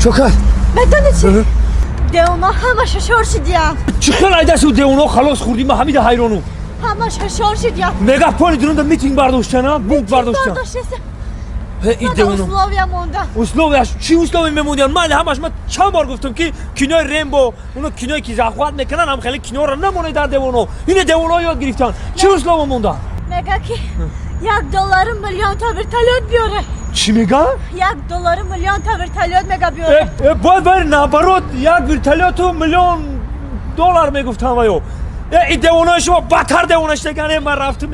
Чокар. Медони чи? Девона ҳама шашор шидиян. Чӣ хел айдашу девоно халос хӯрдӣ? Ман ҳамида ҳайронум. Ҳама шашор шидиян. Мега поли дурунда митинг бардоштана, бунт бардоштан. Бардоштеса. И девоно. Условия монда. Условия чӣ условия мемондиян? Ман ҳамаш ман чанд бор гуфтам, ки кинои Рембо, уно киное ки захват мекунанд, ҳам хеле киноро намонед дар девоно. Ина девоно ёд гирифтан. Чӣ условия мондан? Мега ки 1 доллари миллион та вертолёт биёре. Чӣ мега? 1 доллари миллион та вертолёт мега биёре. Бояд вари наоборот, як вертолёту миллион доллар мегуфтам ваё. И девонаи шумо бадтар девона шудаган. Ман рафтум.